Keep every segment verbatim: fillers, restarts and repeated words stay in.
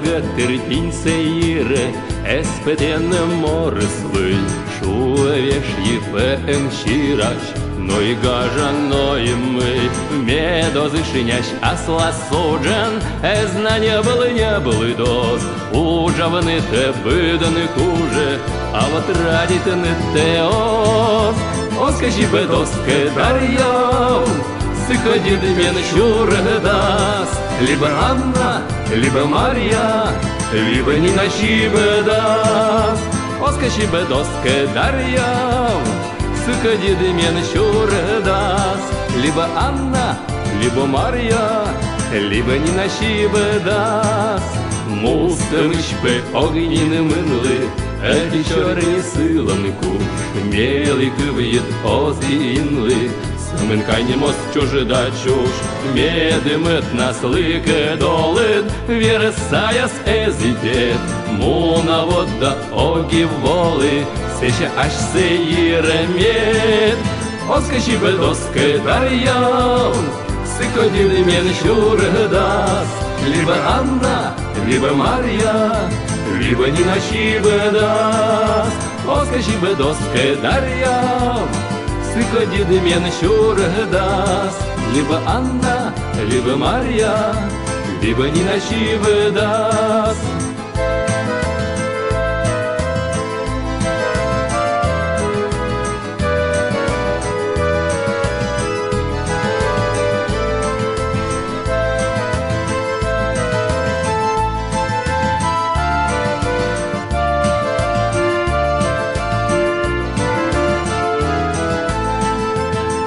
Тыр пиньсӧ йирӧ эз пӧ тэныд морыслы, шуӧ вежсьы пӧ эн сирась, но и гажа, но и мый. Мед оз ышинясь аслас уджӧн, эз на ньӧбылы ньӧбылыд оз. Уджавнытӧ быдӧны кужӧ, а вот радитны тэ оз. Оз кӧ сибӧд, оз кӧ даръяв, сы кодьыд мен сюрӧдас. Либӧ Анна, либӧ Марья, либӧ Нина сибӧдас. Оз кӧ сибӧд, оз кӧ даръяв, сы кодьыд мен сюрӧдас. Либӧ Анна, либӧ Марья, либӧ Нина сибӧдас. Мустӧмысь пӧ ог нин мынлы, ӧти сёрни сылӧн куш, мелі кывйыд оз и инлы. Сӧмын кань моз чужда чуш, медым ӧтнаслы кӧ долыд, верӧс саяс эз и пет. Муна вот да ог и волы, сэсся асьсӧ йирӧ мед. Оз кӧ сибӧд, оз кӧ даръяв, сы кодьыд мен сюрӧдас. Либӧ Анна, либӧ Марья, либӧ Нина сибӧдас. Оз кӧ сибӧд, оз кӧ даръяв, сы кодьыд мен сюрӧдас. Либӧ Анна, либӧ Марья, либӧ Нина сибӧдас.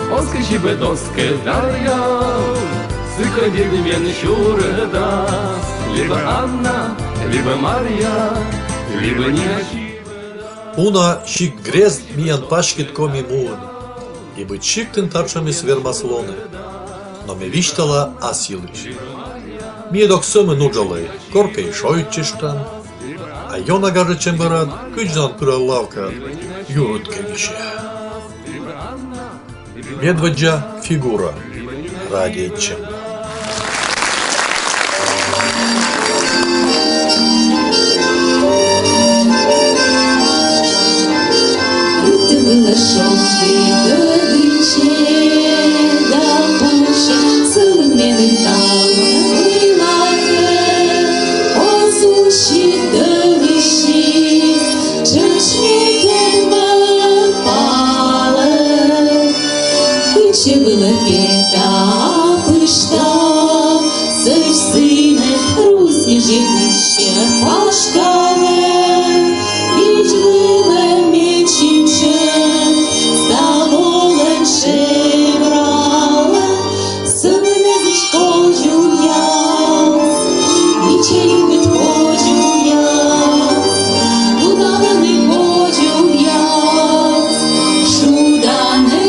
Оз кӧ сибӧд, оз кӧ даръяв, сы кодьыд мен сюрӧдас. Либӧ Анна, либӧ Марья, либӧ Нина сибӧдас. Уна сикт-грезд миян паськыд Коми муын. И быд сиктын татшӧмыс вермас лоны. Но ме висьтала ас йылысь. Ми ӧд ог сӧмын уджалӧй, коркӧ и шойччыштам. А ёна гажӧдчӧм бӧрад кыдзи нӧ пырал лавкаад, юрыд кӧ висьӧ. Медводдза фигура. Радейтчӧм. Кытчӧ вылӧ петӧ, пышта, сӧвсьыны, русьнӧдз житнысьӧ пашкалӧ, видз вылӧ медся чӧж, ставолӧн шебралӧ, сӧмын эзысь кодзувъяс, вичча югыд кодзувъяс, тудалӧны кодзувъяс, шуданӧ.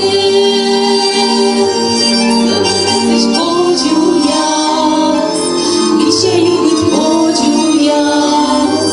Сӧмын эзысь кодзувъяс, вичча югыд кодзувъяс,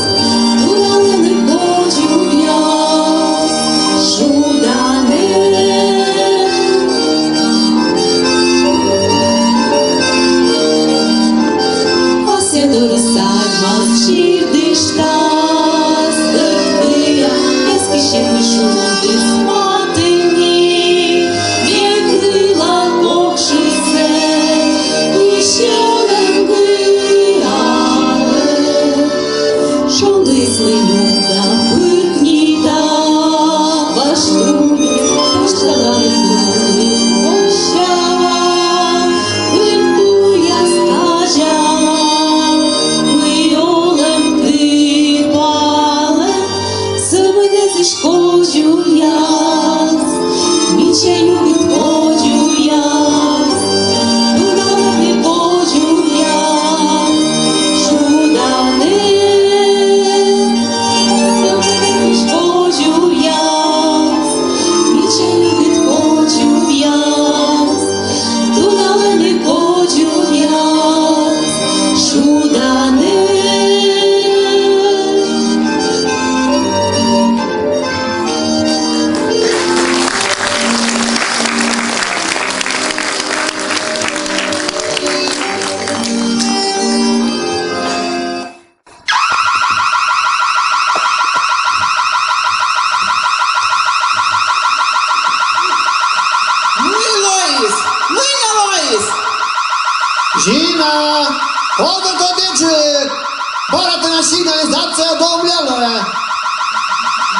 Бара тэнад сигнализация домлялэ.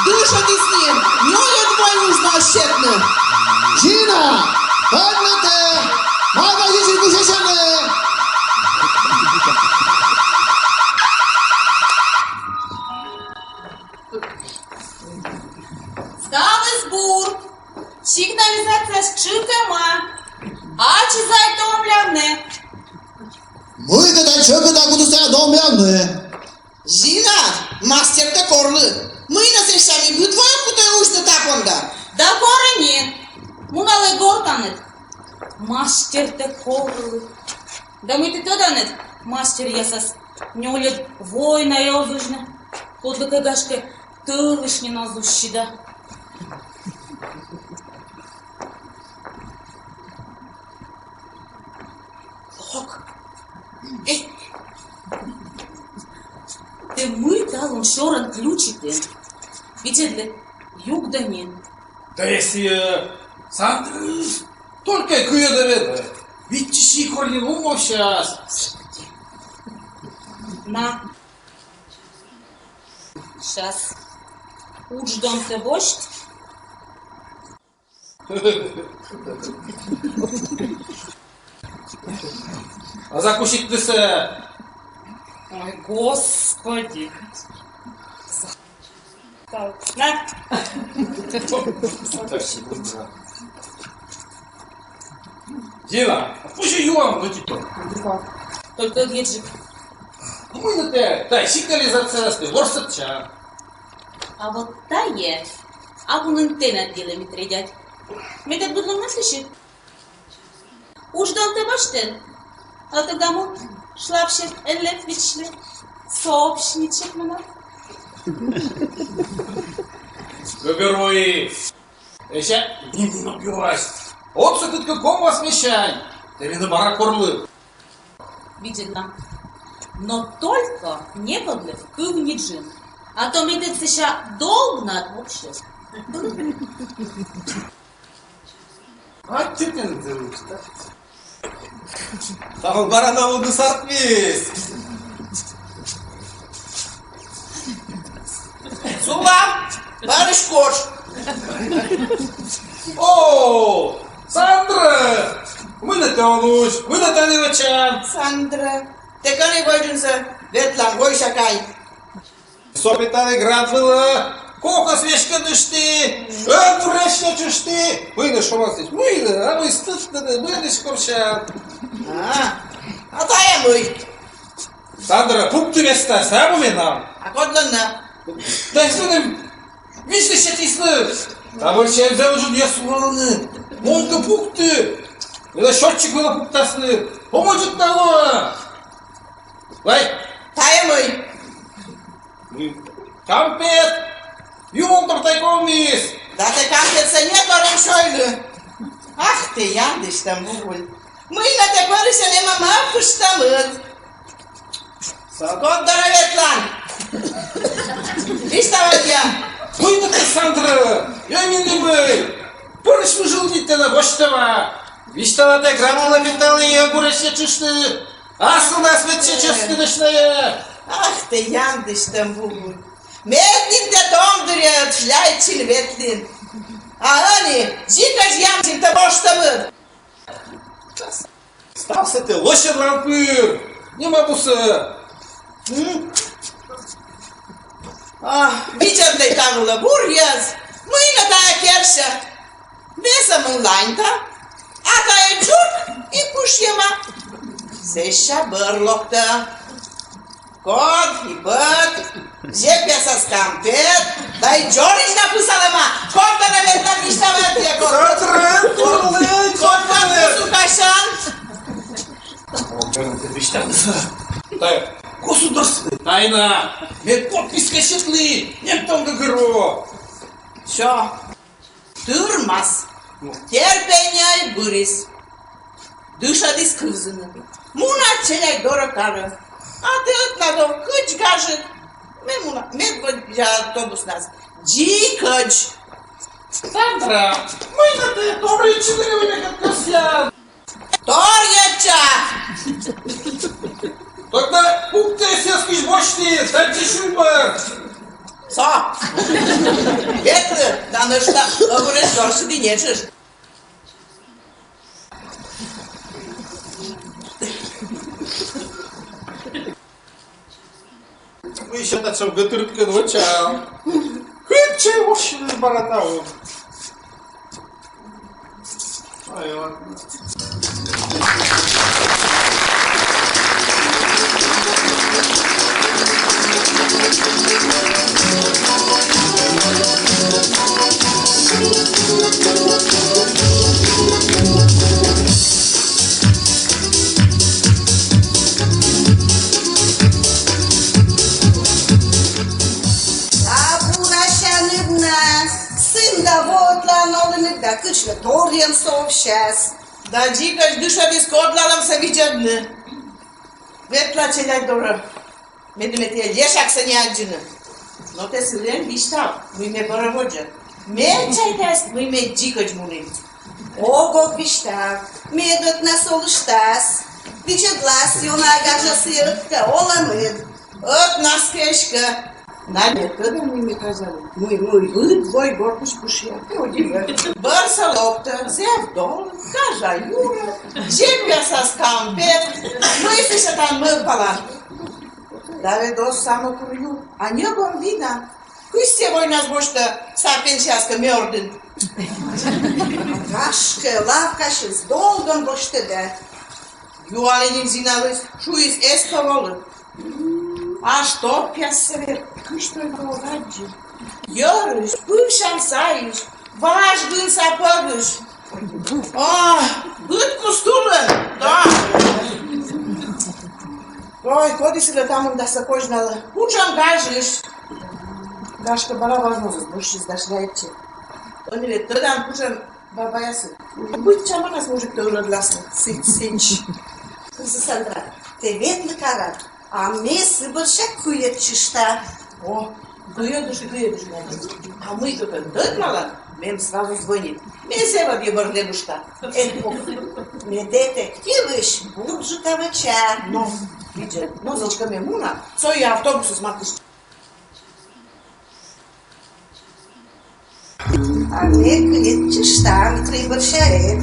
Дышетӥсь ним, нёльӧд вой ужмас сетны. Зина, пӧдьмытэ, магазинсьыд висисьны. Скалыз бур, сигнализация чыкема, ачиз ай домлянэ. Мыйкӧ та чӧкыда кутысал домлянэ. Зина, мастертэ корлы. Мый на сэсся, ми быд вай кутэ узьны та понда. Да коры нин. Муналэ гортаныд. Мастертэ корлы. Да мый тӥ тӧданныд, мастеръясас нёльӧд войнае оз узьны. Кодлыкэ, гашкэ, тӧлысь нин оз узьы да. Ок. Эй! Тэ мый талун сёрон ключитэн? Видзедлы, югдо нин. Да если, э, Сандрыз только куё да ведь, э, витчи си корли умовсяс. На. Сейчас. Удждонтэ босьт. А закусить ты сэ. Ой, господи. На. Зина, а пусть юан, ну, типа. Только геджик. Ну, мы на тэ, да, сигнализация, ворсат ча. А вот тае абу нин тэнад делэ, Митрий дядь. Мед тыд быдлом на сыӵе. Удждонтэ босьтэн, а тогда мон шлапсьыд эн лек вичли, сообщничек мынам. Герой. Эшшо ним но юась. Отсы кыткӧ комас мешань. Тӥляд бара корлы. Видзедлы. Но только некодлы кыв ни джын. А то мед тӥ сэсся долгнад вообще. Аттьӧ тӥляд, да? Тау, бара но луыны сартмиз. Сулам, барысь кош. О, Сандра! Мыным тон уз, мыным тон уз вӧчан. Сандра, тэ кӧня ай вайыны ветлан, вайыса кай. Со пе тани град вылэ кокос веськыдышты, ӧгуресь сётышты. Мыным шомасысь, мыным, а мыным стыдно, мыным корся. А, а тае мый? Сандра, пукты местаысь, а мынам. А кодлэн на? Да мыным висьтысь сётӥсьлы. А вот сензэ уже не сулалны. Мон кӧ пукты, мыным счётчик вылэ пуктасны. Помочь того. Вай. Тае мый? Кампет. Юмор тортайкомис. Да тэ кампетсэ не торен сёйлы. Ах, тэ яндысьтэм бугуль. Мый на тэ пӧрысен эмама пыштамыт? Со кот доры ветлан. Висьтала тӥ. Мый на тэ, Сандра? Я не любой. Пӧрысь выжил ни тэ на восьтава. Висьтала тӥ, град вылэ пе тани ӧгуресь сётышты. Асылнас ведь чеческыдышная. Ах, тэ яндысьтэм бугуль. Мед нин тэ том дыръя шляйчын ветлӥд. А ӧні дзикӧдз ямдын тэ воштэмыд. Ставсэ тэ лӧсьӧдлан пыр. Нимабусэ. М? А, видзедлы, та вылэ буръяз. Мый на тае керсьы? Весамын ланьта, а тае ӝук и пышъема. Сэсся бӧр локтэ. Кот и бӧт, зепъясас кампет, да и ӝорысь на пысалэма. Кот доры ветлан, висьтала тӥ, кот. Кот, кот, кот, кот, кот, кот, кот. Тае государственной тайна. Мед подписка сетлы, мед тон гыгыро. Всё. Тырмас. Терпение бырис. Дышетӥз кывзыны. Муна челядь доры-кары. А тэ ӧд на то кыдз гажыд. Мед муна, мед водя автобуснас. Дзикӧдз. Сандра, мый на тэ торъетчыд али мекет кӧсъян? Торъетча! Тогда пукты сьӧскысь босьты, тадзи шуймӧр. Со. Ветлы, да нӧшта, ӧбӧрӧсь доршыд и нетшыш. Мый сэтшӧм гӧтырткӧд вӧчан. Кытчӧ вообще бара тау. Ай, ладно. Абу, Насяныд на, сын да воӧдлаын олінныд да кыдз нӧ торйӧн совсяс. Да дзикӧдз дышӧдіс кодлалӧмсӧ видзӧдны. Ветла челядь дорӧ. Медым тайӧ лешаксӧ не аддзыны. Но тэ сылы эн висьтав, мый ме бӧрӧ водзӧ. Ме чайтас, мый ме дзикӧдз муні. Ог-ог, висьтав, мед ӧтнас олыштас. Видзӧдлас, ёна гажӧ сійӧ ӧткӧ, олӧмыд. Ӧтнас кӧ эськӧ. Надя, тӧдан, мый ме казялі? Мый, мый, ӧд вой гортысь пышъя. Бӧрсӧ локтӧ, зэв дон, гажа юрӧ, землясас кампет, мый сэсся там мӧвпалан. Да ведь оз самӧй курю, а ньӧбӧм вина. Кысь сійӧ войнас босьтӧ сар пенсияяскӧд ме ордын. Гашкӧ, лавкасьыс долгӧн босьтӧ да. Юалі нин Зиналысь, шуис, эз тор олы. А што пиас сӧвет, кысь тай ог аддзы. Йӧрысь, пывсян сайысь, важ гын сапӧгысь. А, быд кус тулын, да. Ой, коді сылы та мындасӧ козьналӧ? Кутшӧм гажысь. Гашкӧ, бара важнозыс босьтсис да шляйтчи. Ӧні ведь тӧдан, кутшӧм бабаясыс. Быдсямынас мужиктӧ ылӧдласны. Сідз, сідз. Кызьы, Сандра, тэ ветлы карад. А ме сы бӧрся кыйӧдчышта. О, кыйӧдыш, кыйӧдыш, Надя. А мый кӧ кӧ тӧдмалан, мем сразу звонит. Ме зэв ӧдйӧ бӧр лэбышта. Эн пок. Ме детективысь бурджыка вӧча. Но, видзӧд, но, зэв кӧ ме муна, со и автобусыс матысь. А ме кыйӧдчышта, Митрей бӧрся эд.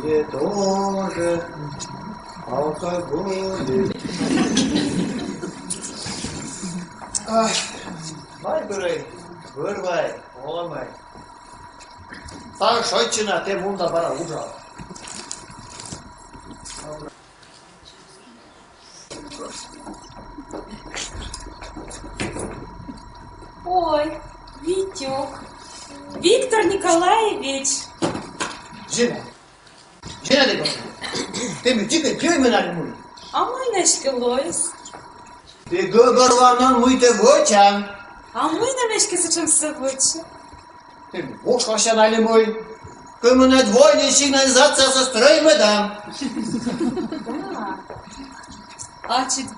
Ты тоже алкоголик. Ай, вай, бӧрӧй, бӧр вай, олӧмӧй. Та шойччыны, тэ мун да бара уджав. Ой, Витёк, Виктор Николаевич! Зина, Зина, тэ мый, дзик пиӧй менам али мый? А мый нӧ эськӧ лоис? Тэ гӧгӧрвоан, мый тэ вӧчан? А мый нӧ ме эськӧ сэтшӧмсӧ вӧча? Тэ вошкасян али мый? Кымынӧд войнын сигнализациясӧ стрӧймӧдан. Да. Ачыд,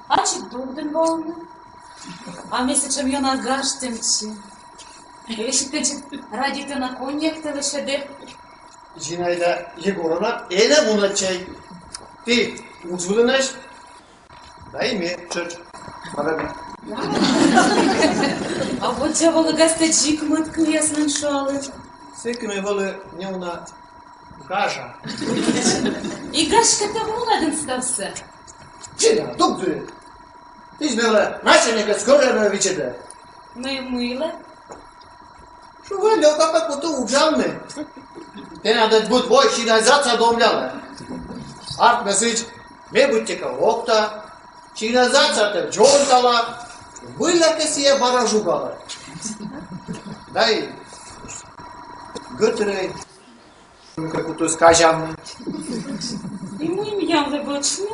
ачыд дугдін волыны. А ме сэтшӧм ёна гажтӧмтчи. Весиг тэнсьыд радейтана коньяктӧ лӧсьӧдӧ. Зинаида Егоровна, энӧ мунӧдчӧй. Тэ удж вылынӧсь. Да и ме тшӧтш. А вот дзик вӧлі гашкӧ дзик мӧд кывъяс нин шуалі. Сэки ме вӧлі неуна гажа. И гашкӧ тэ вунӧдін ставсӧ. Чина, дугды. Измӧра начальникӧс кӧрӧма вичӧдӧ. Но и мыйла? Шуӧ, Лёка, как будто уджавны. Тэнад ӧд быд вой сигнализация домлялӧ. Артмӧ сідз, ме быттьӧкӧ локта, сигнализациятӧ дзоньтала, выль кӧ сійӧ бара жугалӧ. Да и гӧтырӧй кӧ кутіс казявны. И мый миянлы вӧчны?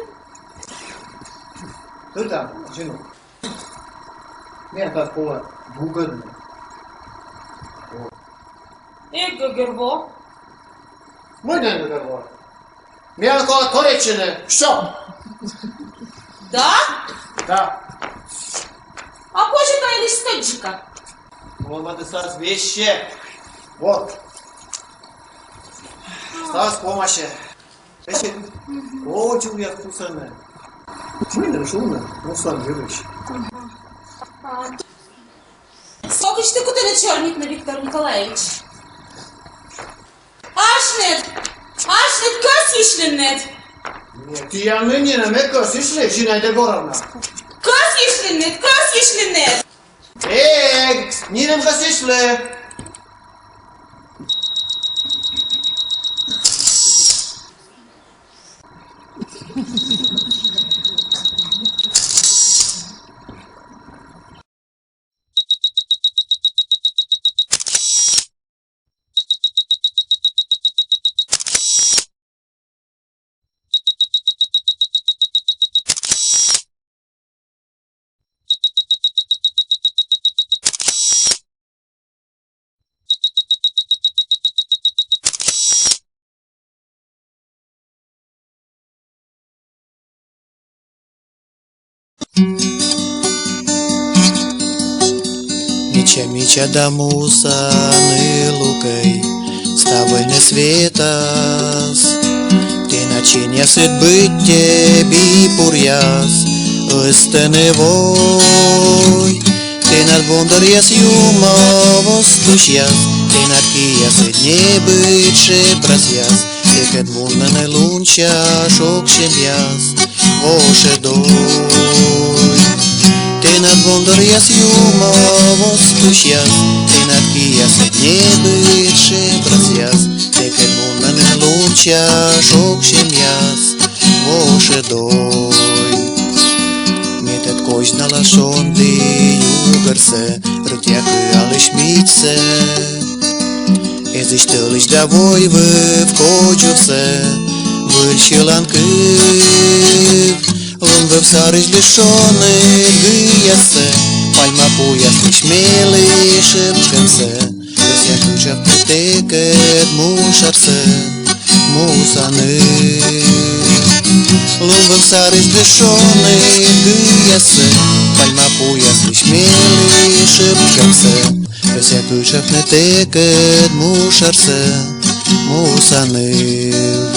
Тӧдан, Зина. Ме тадз колӧ бугӧдны. Эг гӧгӧрво. Мый нӧ эг гӧгӧрво? Миян колӧ коречыны. Всё. Да? Да. А позьӧ тай листочка. Муӧдны ставсӧ весиг. Вот. Ставсӧ помасьӧ. Эшшӧ кодзувъяс пусӧны. Мый нӧ шуны, мусан йылысь. Со кыдз ті кутінныд сёрнитны, Виктор Николаевич? Асьныд! Асьныд кӧсйысьлінныд! Ме тіянлы нинӧм эг кӧсйысьлы, Зинаида Егоровна. Кӧсйысьлінныд, кӧсйысьлінныд! Эг, нинӧм кӧсйысьлы. Мича-мича да муса нылукӧй, ставӧй нӧ светас. Тэнад синъясыд быттьӧ би пуръяс, ыстӧны вой. Тэнад вондоръяс юмов оз тусьяс, тэнад киясыд небыд шебрасъяс, сэкӧд вунӧны лунся шогсемъяс, вошӧдой. Тэнад вондоръяс юмов оз тусьяс, тэнад киясыд небыд шебрасъяс, сэкӧд вунӧны лунся шогсемъяс, вошӧдой. Ме тэд козьнала шонді югӧрсӧ, рытъя кыалысь мичсӧ. Эзысь, тӧлысь да войвыв кодзувсӧ, выль сьылан кыв. Лунвывсарысь дышшоныд гыяссӧ, пальма пуяслысь мелі шыпкӧмсӧ. Кӧсъя кытшовтны тэкӧд мушарсӧ, муса ныв. Лунвывсарысь дышшоныд гыяссӧ, пальма пуяслысь мелі шыпкӧмсӧ. Кӧсъя кытшовтны тэкӧд мушарсӧ, муса ныв.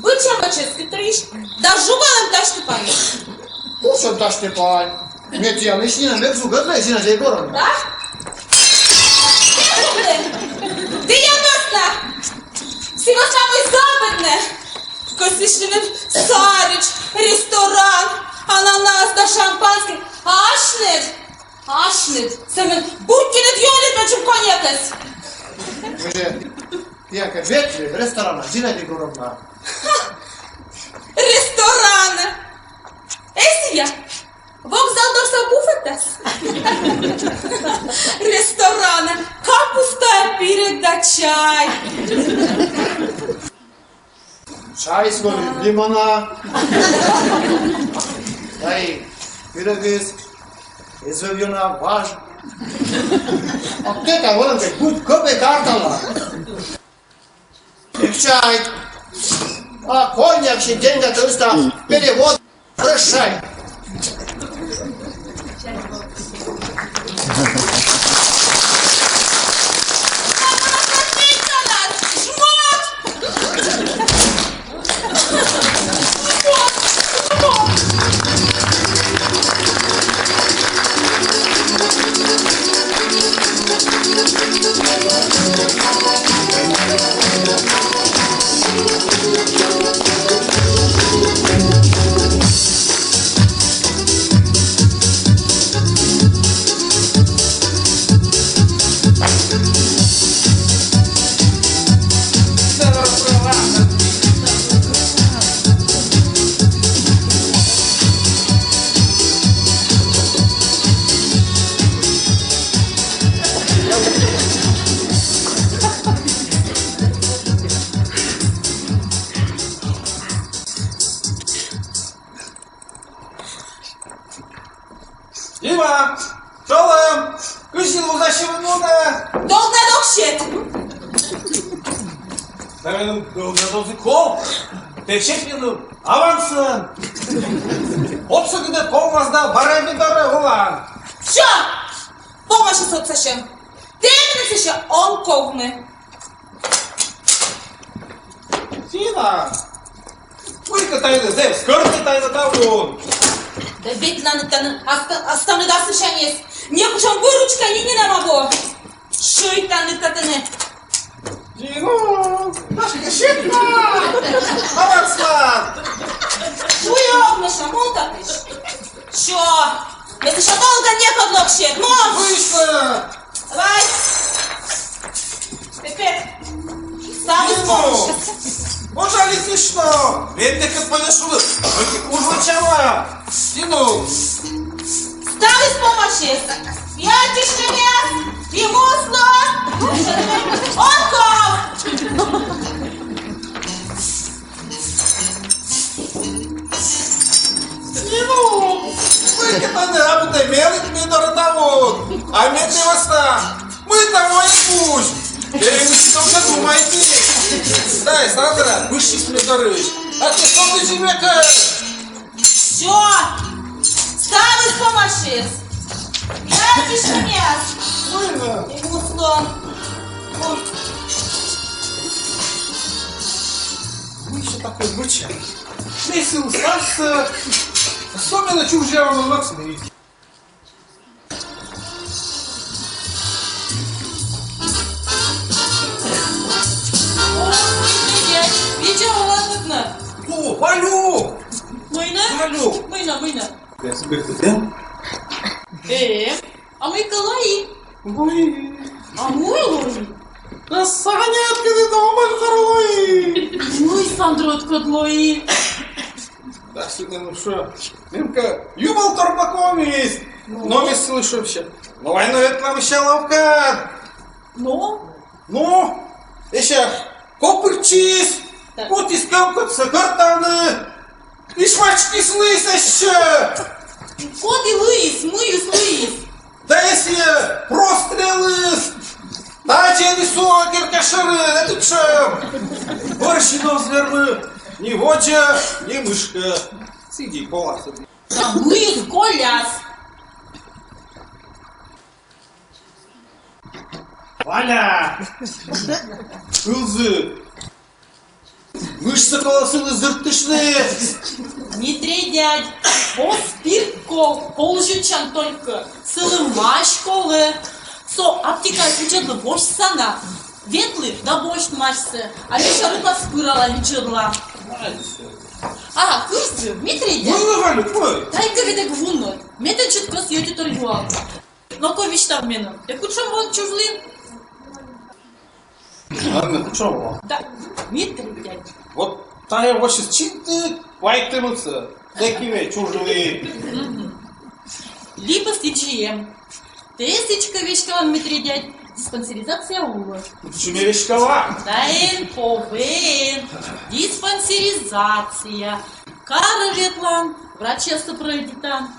Быдсяма чӧскыд торйысь да жугалӧм тасьті-пань. Кутшӧм тасьті-пань? Ме тіянлысь нинӧм эг жугӧдлы, Зинаида Егоровна. Да? Ме жугӧдлі. Тіян вӧсна. Сы вӧсна, мый западнӧ кӧсйысьлінныд саридз, ресторан, ананас да шампанскӧй. Асьныд, асьныд сӧмын буттьӧныд ёнитӧмаӧсь кӧнекӧс. Тіянкӧд ветлі ресторанӧ, Зинаида Егоровна. Ресторанӧ? Эсійӧ вокзал дорса буфетас. Ресторанӧ капуста, пирӧг да чай. Чайыс вӧлі лимана. Да и пирӧгыс эз вӧв ёна важ. А ты-то вон как будь копей картала. Чай. А коньяк си деньги то ста перевод решай. Дима, чолӧм, кыдзи вузасьӧм нуӧдны? Долгнад ог сет. Да меным долгнад оз и ков. Тэ сет меным авансӧн. Отсӧг да ковмас да, бара ме дорӧ олан. Всё! Помасьӧс отсасьӧм. Тэ меным сэсся он ковмы. Зина, мыйкӧ тайӧ зэв скӧртӧ тайӧ талун. Да ветланныд тані аста-, астанныд асывсяньыс. Некутшӧм выручка нинӧм абу. Шӧйтанныд тані. Зина, гашкӧ, сет на. Аванслы. Шуи ог, Миша, мун татысь. Всё. Ме сэсся долгнад некодлы ог сет. Мун. Мыйысь? Давай. Пепе. Ставыс помасьӧс. Пожалуйста, что? Ведь ты как подошёл. Уж вот чего? Стянул. Ставыс помасьӧс. Я тишкемес. Вимусло. Онков. Нину, мыйкӧ тані абу тай велӧдны ме дорӧ талун, а ме тэ вӧсна. Мый там ой пусть. Эй, вы только думайте. Дай, Сандра, вышли с ме дорысь. А ты что ты себе как? Всё! Ставыс помасьӧс! Я тишкемес! Вымер! И муслон! Вы ещё такой бычок. Весь устался, особенно чужого молодцы. О, Митя, Витя, ладно. О, Валюк! Мый нӧ? Валюк! Мый нӧ, мый нӧ? Э, а мыйкӧ лои? Лои. А мый лои? Да Саня, откуда дома лои? Мый Сандра, откуда лои? Да, сюда, ну что? Мемка, юмал торпаковис. Но не слышимся. Ну, вай, ну, это нам ещё ловка. Ну? Ну, ещё копырчис. Так. Вот из кем-то сокартаны. И шмачки слышишь. Коді лоис, мыйыс лоис? Да если прострелыс, тачӧн и суӧ керка шӧрын, этатшӧм. Бӧрсьын оз вермы ни водзӧ, ни мышкӧ. Сиди, колас. Да мыйыс коляс? Валя! Ылзы! Мышсӧ колӧ сылы зыртыштны. Митрей дядь, оз пирк ков, колзьӧдчан только. Сылы мазь колӧ. Со аптекаысь видзӧдлы восьса на. Ветлы да босьт мазьсӧ. А Миша рытас пырала, видзӧдла. А, кывзы, Митрей дядь. Вуны, Валюк, вуны. Тайӧ ведь эг вуны. Ме тэнсьыд кӧсъя ӧтитор юавны. Но-ко, висьтав меным, тэ кутшӧм во чужлін? Ладно, кутшӧм во. Да, Дмитрий дядь. Вот тайӧ вӧсна чинтыд вайӧдӧмыс. Тэкӧй ме чужлі. Мгм. Либӧ сідзи эм. Тэ сідзкӧ веськалан, Дмитрий дядь, диспансеризация улӧ. Кутшӧм ме веськала? Да эн повен. Диспансеризация. Карӧ ветлан, врачьяссӧ прӧйдитан.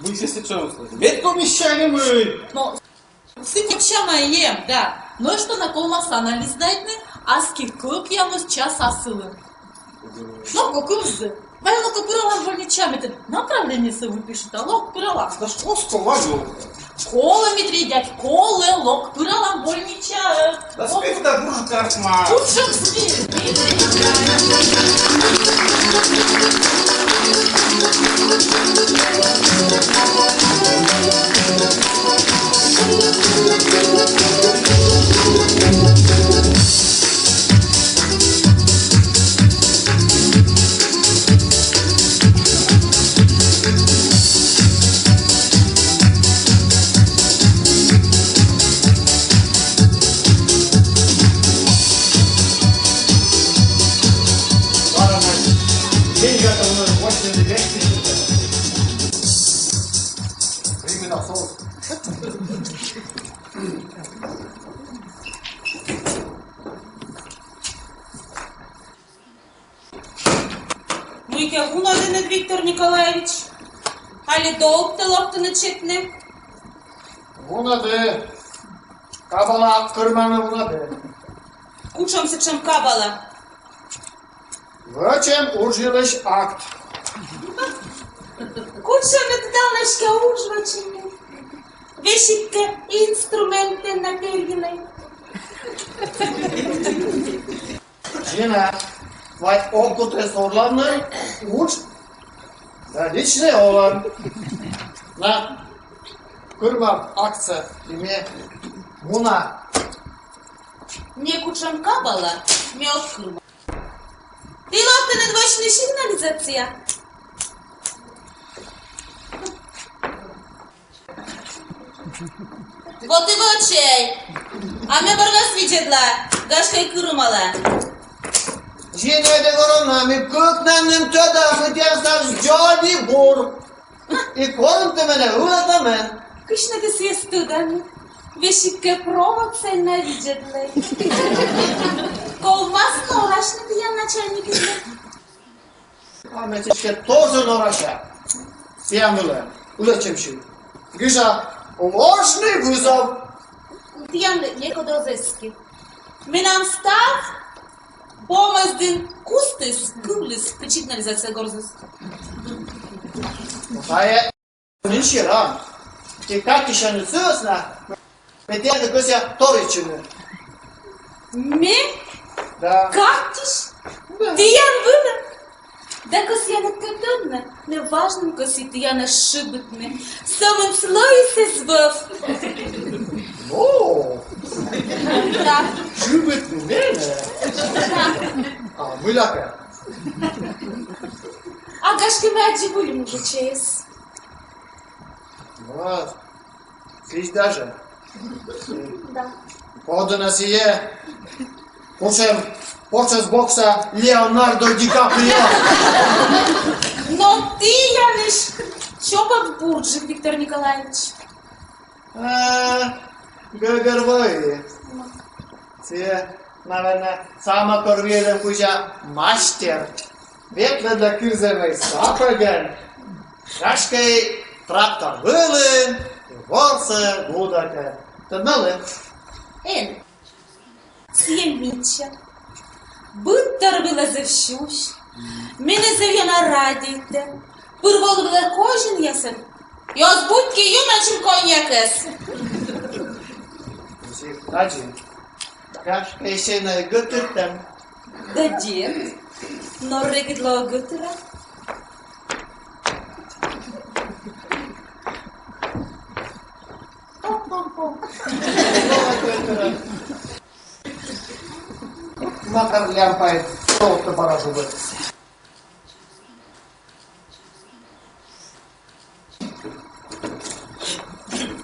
Мый сійӧ сэтшӧм? Веткомиссия ли мый? Но Сыпчама ем, да. Но что на колмас анализ сдайтны, аски кӧкъямыс час асылын. Но кокымзы. Вай, ну-ка, пыралам больнича, ме тэнад направлениесӧ выпишу, да лок пыралам. Да что, что, Валю? Колӧ, Митрий дядь, колӧ, лок пыралам больничаӧ. Да спи тыда, буржик, артмас. Кутшӧм спи. Мыйкӧ вунӧдінныд, Виктор Николаевич? Али долгтӧ локтінныд сетны? Вунӧді. Кабала кырымӧн вунӧді. Кутшӧм сэтшӧм кабала? Вӧчем удж йылысь акт. Кутшӧм ме тыдалӧ эськӧ удж вӧчӧма? Весиг кӧ инструментӧн на перйыны. Зина, вай ог кутӧй сорлавны, удж да личнӧй олӧм. На, кырымӧй актсӧ, и ме муна. Некутшӧм кабала ме ог кырымы. Ті локтінныд вӧчны сигнализация? Вот и вӧчӧй. А ме бӧрнас видзӧдла, гашкӧ, кырымала. Зинаида Егоровна, ми кыкнанным тӧдам, мый тіян ставыс дзонь и бур. И корӧмтӧ менӧ ылӧдӧмӧн. Кысь нӧ ті сійӧс тӧданныд? Весиг кӧ проводсӧ на видзӧдлӧй. Ковмас норасьны тіян начальникыслы. А ме сідзкӧ тоже норася. Тіян вылӧ ылӧдчӧмсьым гижа ложный вызов. Тіянлы некод оз эскы. Менам став помӧсдін кустыс кывліс сигнализация горзыс. Тайӧ нин серам. Ті катьысянныд сы вӧсна, мый тіянлы кӧсъя торйӧдчыны. Ме? Да. Катьысь? Да. Тіян вылӧ? Да кӧсъянныд кӧ тӧдны, ме важным кӧсъя тіянӧс шыбитны. Сӧмын слоис эз вӧв. О! Да. Шыбитны менӧ? Да. А мыйлакӧ? А гашкӧ, ме аддзи выль мужичӧйӧс. Вот. Слизь даже. Да. Коді нӧ сійӧ? Кутшӧм пӧшти бокса Леонардо Ди Каприо. Но тіянысь чопӧк бурджык, Виктор Николаевич. А, гӧгӧрвои. Сійӧ, наверно, самӧй кор виӧдӧм кузя мастер. Ветлӧдлӧ кирзӧмӧй сапӧгӧн, гашкӧ, трактор вылын, ворсӧ гудӧкӧ. Тӧдмалін? Эн. Сійӧ мича. Быд тор вылӧ зэв сюсь. Менӧ зэв ёна радейтӧ. Пыр волывлӧ козинъясӧн. И оз бутьки ю начын коньякӧс. Надин. Гашкӧ, эсійӧн гӧтыртӧм. Да дерт, но регыд лоӧ гӧтыра. Макар лямпаыд, золото пора зубы.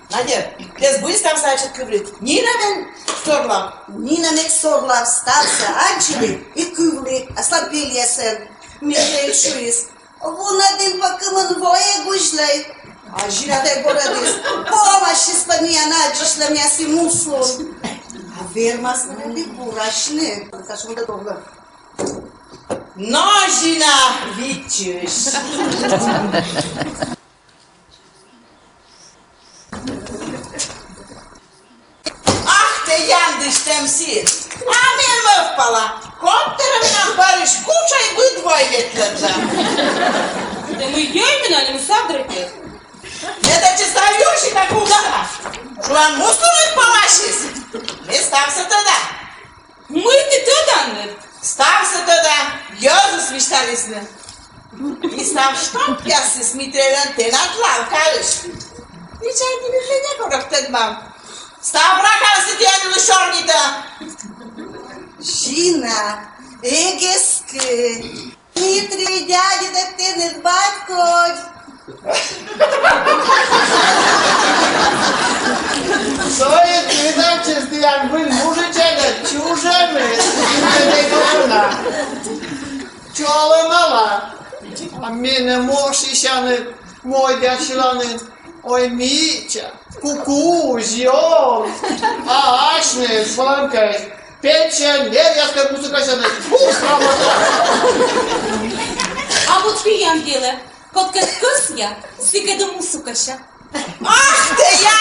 Надя, тэ збыльысь ставсӧ аддзыд, кывлыд? Нинӧм эн сорлав? Нинӧм эг сорлав, ставсӧ аддзылі и кывлі, аслад пельясӧн. Михаил шуис: вунӧдін пӧ кымын, вой эг узьлӧй. А Зина тай горӧдіс: помасис пӧ миян аддзысьлӧмъяс и мусун. А вермас нӧ ли бурасьны? Сашенька довлӧ. Но, Зина, виччысь. А ме мӧвпала, коптӧрӧ менам парысь кутшӧм, и быд вой ветлӧдлӧ. Да мый, йӧй менам, ме савдра тэнӧ. Ме татчӧ став юрсиа кутшкӧма. Шуан, муслуныс пӧласис. Ме ставсӧ тӧда. Мый ті тӧданныд? Ставсӧ тӧда. Йӧзыс висьталісны. И став штопъяссӧ Митрейлӧн тэнад лавкаысь. Ме чайті, ме некор ог тӧдмав. Став ракасӧ тіянлы сёрнитӧ. Зина, эг эскы. Митрий дядьыд тэныд батькодь. Со и тыдалӧ, тіян выль мужичӧй чужӧмыс, Инга Егоровна. Чолӧмала. А менӧ мошисянныд, мойдъяс сьыланныд. Ой, мича, кукузь, ёлк. А асьныс, шуам кӧ, пенсионеръяскӧд мусукасянныд. Ух, срамота! А вот пиян делӧ, кодкӧд кӧсъя, сыкӧд и мусукася. Ах ты, я!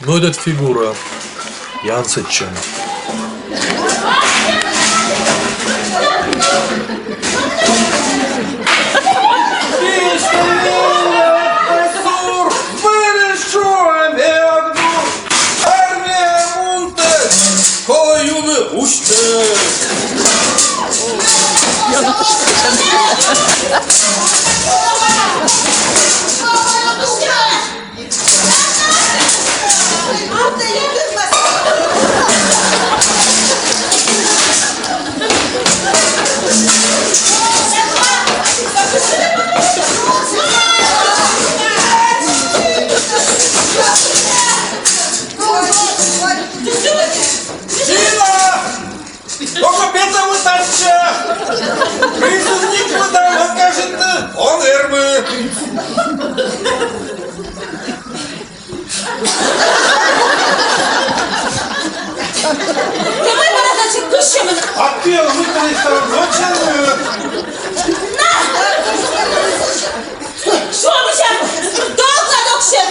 Мӧдӧд фигура. Янсӧдчӧм. Зина! Только петавы татчӧ! Призывниклы да откажитны он вермы! Тэ мый бара татчӧ кышӧмыд? А тэ мый бара татчӧ кышӧмыд? На! Шуам, шуам, долгад ог сет,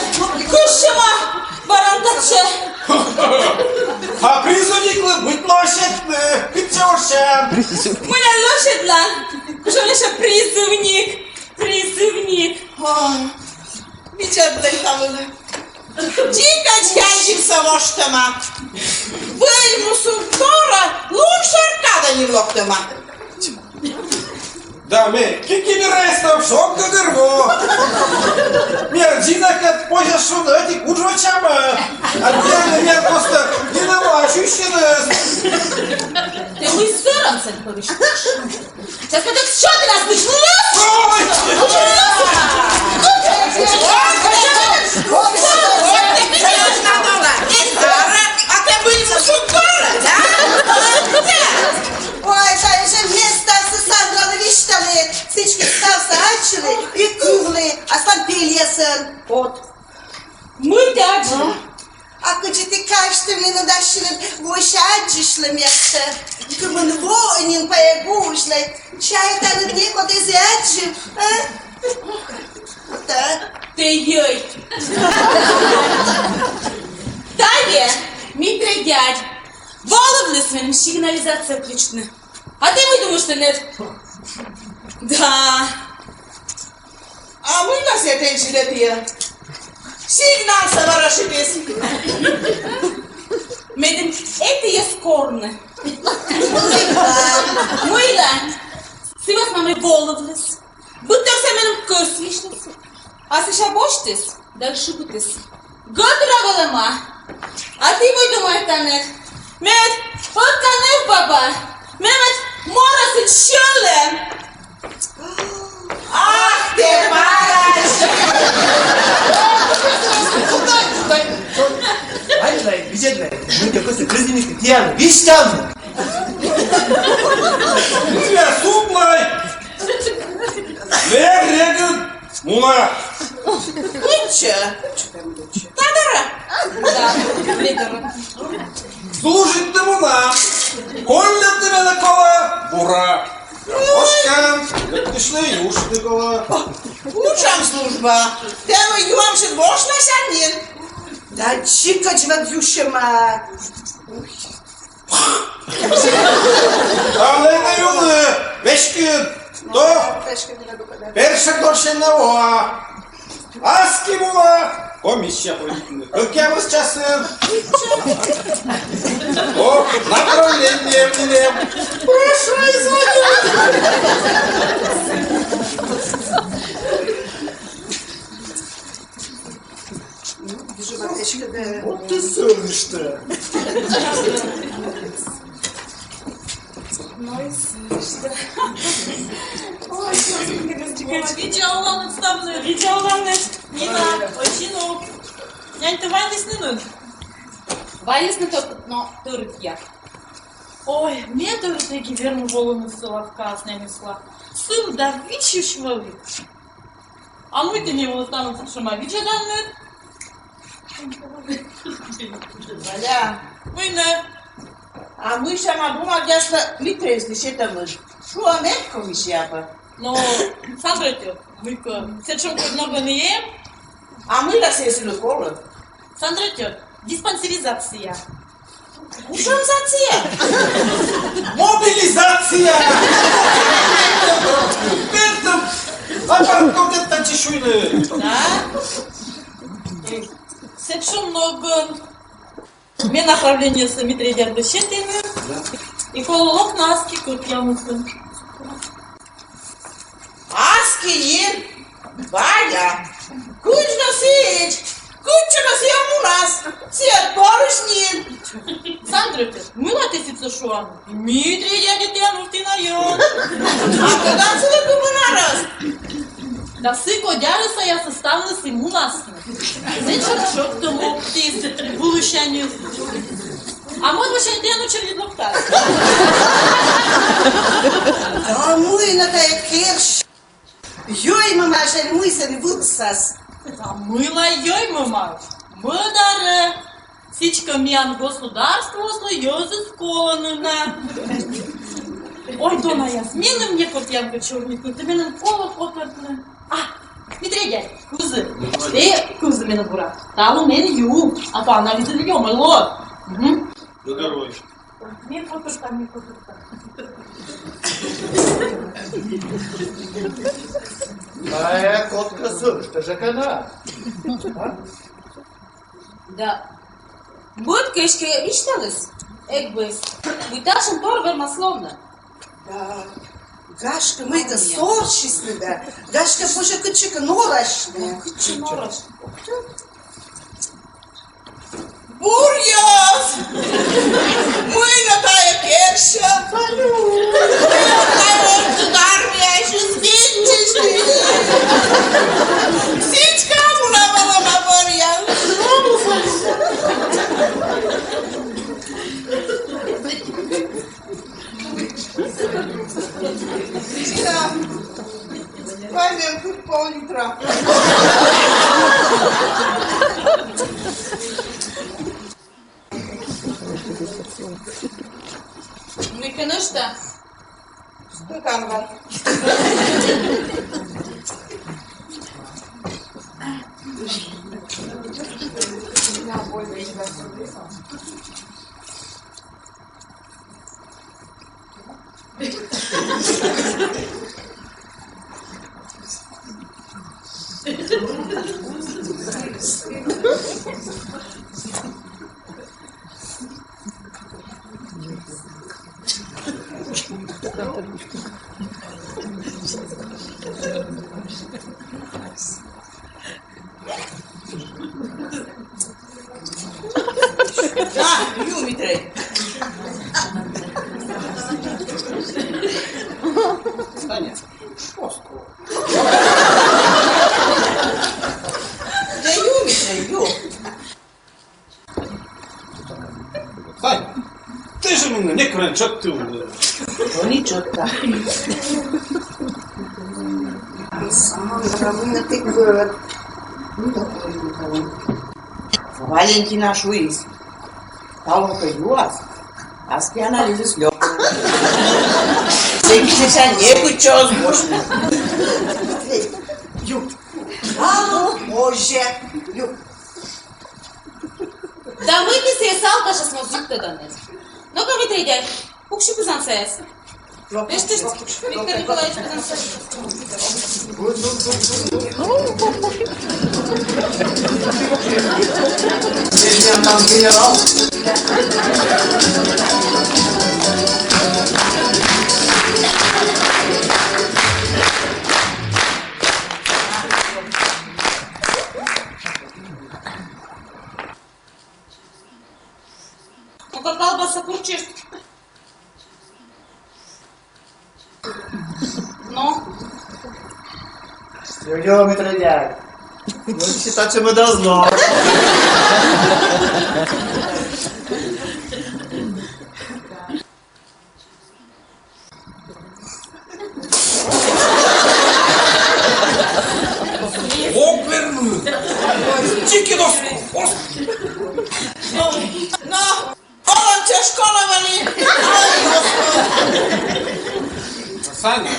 кышӧма бара татчӧ. А призывниклы быдлы ӧшӧдны, кытчӧ ошам? Мыйла ӧшӧдлан, кутшӧм лёша призывник, призывник. Ой, мича да и та вылӧ. Дзикӧдз янзивсӧ воштӧма. Выль мусур дорӧ лун шӧр кадӧ нин локтӧма. Да ме Кикимирӧй став шог гӧгӧрво. Ме Зинакӧд позяс шуны ӧтик удж вӧчам. А тіянлы ме просто нинӧм асьныс. Тэ мый сӧрӧмсӧ пӧрысьтыш? Сейчас кӧть сётӧны асьныс. Ой! А тэ были в школе, да? Вот. Мый тэ аддзин? А кыдзи тэ казьтывлін, да сылы воча аддзысьлы мекты. Кымын во нин пӧ эг узьлы. Чай, тані некод эз аддзы, а? Да. Тэ йӧй. Тайӧ Митрей дядь волывліс меным сигнализация включитны. А тэ мый думыштін? Да. А мыйла сійӧ тэнсьыд ӧтіӧ? Сигналсӧ вӧрӧшитіс. Медым ӧтіӧс корны. Мыйла? Сы вӧсна мый волывліс. Быдторсӧ меным кӧсйысьліс. А сэсся босьтіс да шыбитіс. Гӧтыра вӧлӧма. А тэ мый думайтан? Мед ӧтка нывбаба, ме мед морӧсын сьӧлӧм. Ах, тэ парась! Ай, ай, видзӧдлы, мый тэ кӧсъян, кыдзи нин тіянлы висьтавны. Мый сулай? Мед регыд муна. Кытчӧ? Та дорӧ? Да, та дорӧ. Служитны муна. Колльӧдны менӧ колӧ бура. Кӧ кошкам, ӧтчыдысь юштны колӧ. Кутшӧм служба? Тэ мый юамсьыд вошнасян нин? Да дзик ӧдзӧн юсьӧма. Талун эг юны, веськыд. То першӧр дорсянь на воа. Аски муна комиссия пӧльтны. Кӧкъямыс часын. О, направление мынам. Прошу извинить. Вот тэ сӧрышт. Ну и сӧрышт. Ой, видза оланныд ставныд, видза оланныд. Нина, ой, синок. Няньтӧ вайлісны нин? Вайлісны, только но тӧрытъя. Ой, ме тӧрыт эг и вермы волыны сы лавкаас няньысла. Сым да висьысь вӧлі. А мый тэ нин ставныд сэтшӧма видзӧданныд? Валя. Мый нӧ? А мый сяма бумагаястӧ Митрейыслы сетӧмыд? Шуам, эм комиссия пӧ. Но, Сандра тьӧт, мыйкӧ сэтшӧм кодь ногӧн и эм. А мыйла сійӧ сылы колӧ? Сандра тьӧт, диспансеризация. Кутшӧм зация? Мобилизация! Пертым аппарат кӧть татчӧ шуны. Да? Сэтшӧм ногӧн. Ме направлениесӧ Митрей дядьлы сетӧма. И колӧ локны аски кӧкъямысын. Аски нин, Валя, кыдз нӧ сідз, кытчӧ нӧ сійӧ мунас, сійӧ торъяс нин. Сандра тьӧт, мыйла тэ сідзсӧ шуан? Митрей дядьӧ тіян уж тіян ёна. А кытӧн сылы кымын арӧс? Да сы кодь арӧсаясыс ставныс и мунасны. Сэтшӧм чӧктӧм оптіс вылысяньыс. А мый вӧсна тіян очередь локтас? Да мый нӧ тайӧ керсьӧ? Ёймӧмаӧсь али мый сэні вылысас? Да мыйла ёймӧмаӧсь? Мӧдарӧ. Сідзкӧ, миян государствоослы йӧзыс колӧны на. Ой, донаяс, меным некод янкӧд сёрнитны, да меным колӧ котӧртны. А, Митрей дядь, кывзы. Э, кывзы меным бура. Талун эн ю, а то анализыд ведь омӧль лоӧ. Мгм. Здорово. Ме котӧрта, ме котӧрта. Тайӧ кодкӧ сӧвмӧдӧ жӧ кӧ на. Да. Быд кӧ эськӧ висьталіс, эг быд. Мый татшӧм тор вермас лоны. Да. Гашкӧ, мыйкӧ сорсисны да. Гашкӧ, позьӧ кытчӧкӧ норасьны. Кытчӧ норасьны? Буръяс! Мый нӧ тайӧ керсьӧ? Тайӧ ӧд армияысь виччысьӧ. Сідзкӧ, мунам вӧлӧма бӧръя. Зина, вай мен кык пол литра. Мый кӧ нӧшта? Стаканвай. А, ю, Митрей. Саня, что с тобой? Да ю, Митрей, ю. Саня, ты же меня не кранчат ты. Они чё-то. Сам, да, мы на ты говорит. Ну, такой, ну, такой. Валентина шуис. Талун кӧ юас, аски анализыс лёк. Сэки сэсся некытчӧ оз вошны. Ю. А, боже. Ю. Да мый кӧ сійӧ салкачас моз юктӧданныд. Но-ка, Митрей дядь, пуксьы пызан саяс. Эштіс, Виктор Николаевич, пызан саяс. Ну-ка, колбаса курчышт. Ну? Серьёзно, Митрофан. Ну, считать, что мы должно. Ог верны. Чики доску. Но, но, олӧмсӧ школа вӧлі. Саня,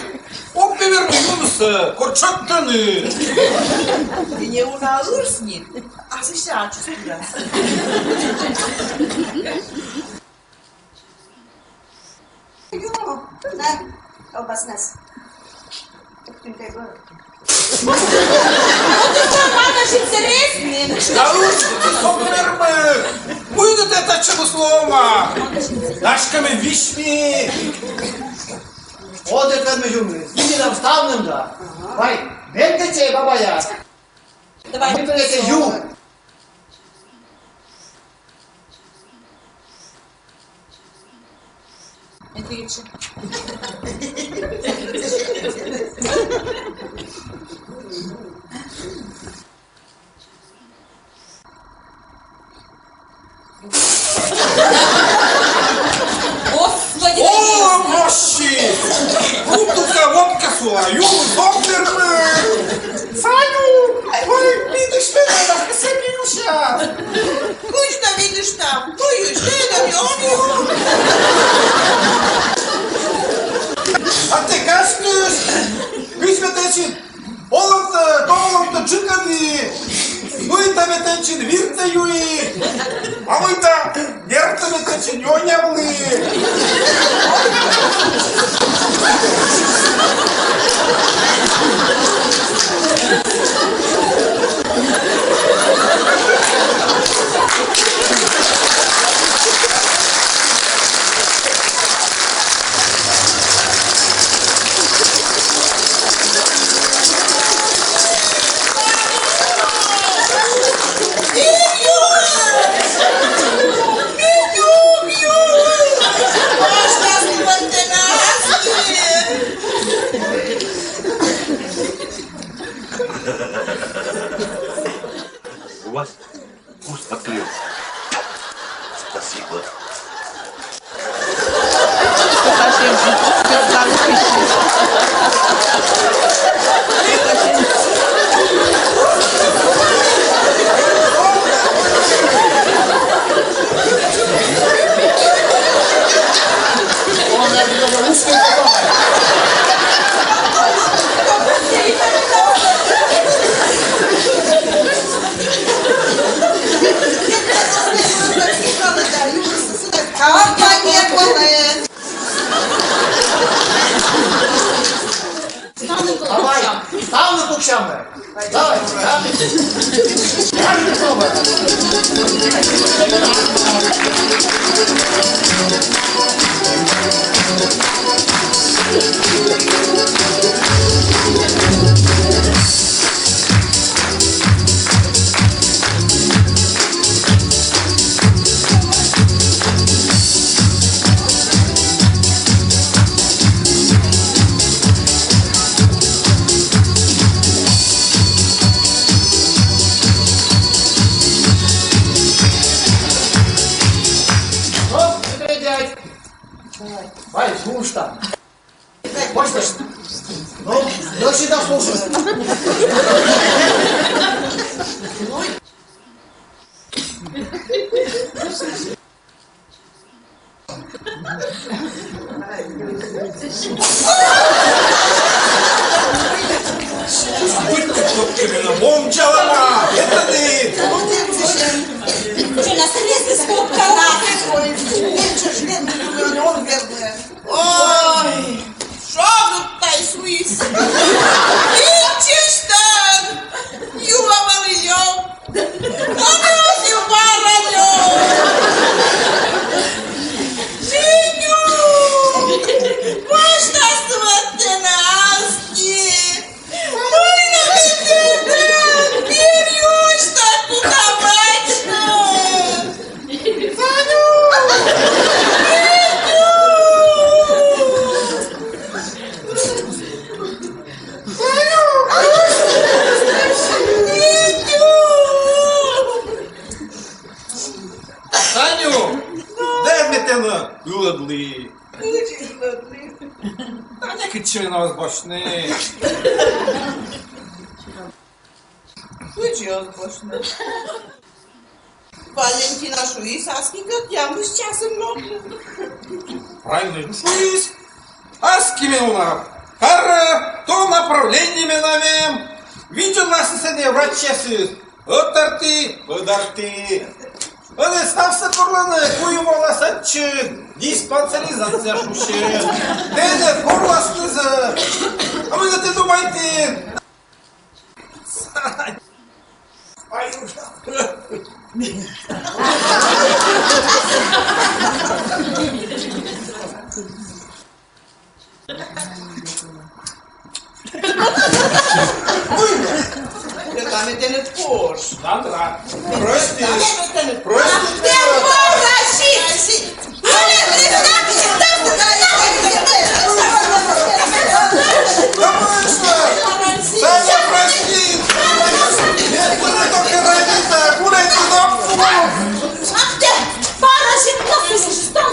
ог ме вермы юнысӧ, кор тшӧктӧны. Ме уна ырсни, а сэсся ачыс курас. Ю, на, колбаснас. Тык-тык-тык. Вот это мана интересный. Да уж, ты сокрермы. Будет это чего слома. Дашка, мы вишни. Вот это мы юны. Сиди нам ставным, да. Вай, бегайте, бабая. Давай. Мы это ю. Господи! О, мощи! Кутука водка суа, ю, доктор. Саню! Ой, видишь, ты надо, Ксения. Кыдз да видыштам, кыдз да видыштам. А тэ кӧсйы, мый ме тэчи олӧмтӧ, олӧмтӧ чукӧртны, мыйта ме тэчи виртӧ юи, а мыйта нервтӧ ме тэчи нёнявлы. Ставныс пуксямӧ. Давай, давай. Оп, не трендять. Вай, слушай там. Хочешь? Ну, ну, всегда слушай. Будь ты чёткими, но бомчалама, это ты. Что, нас резко сколько раз? Ой, меньше ж нет, он верный. Ой, шогыд тай суис. Иччыштан юа выльё. Анюсю баранё. Женю. Ваштас вот ты нас. Война ведь это перьёшь так кутовачно. Саню! Саню! Дай мне тена, ылыдлы. Таня кытчы на возбочны. Кыдзи возбочны? Валентина шуис, аски кӧтъямыс часын локтам. Правильно шуис. Аски ме уна. Кара, то направление ме на вем. Видел нас и с этой врачьясыс. Ӧтарті, ӧтарті. Ӧні ставсӧ корлӧны, куим во вылас ӧтчыд диспансеризация шусьӧ. Тэнӧ корластнызӧ. А мый нӧ тэ думайтін? Ай, ужас. Ме тані тэныд кош. Да, да. Прости. Прости. Прости. Таня, прости. Нет, вы только родиться, гуляйте на вкус. Ах ты, паразит, как ты же стал.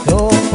Ё,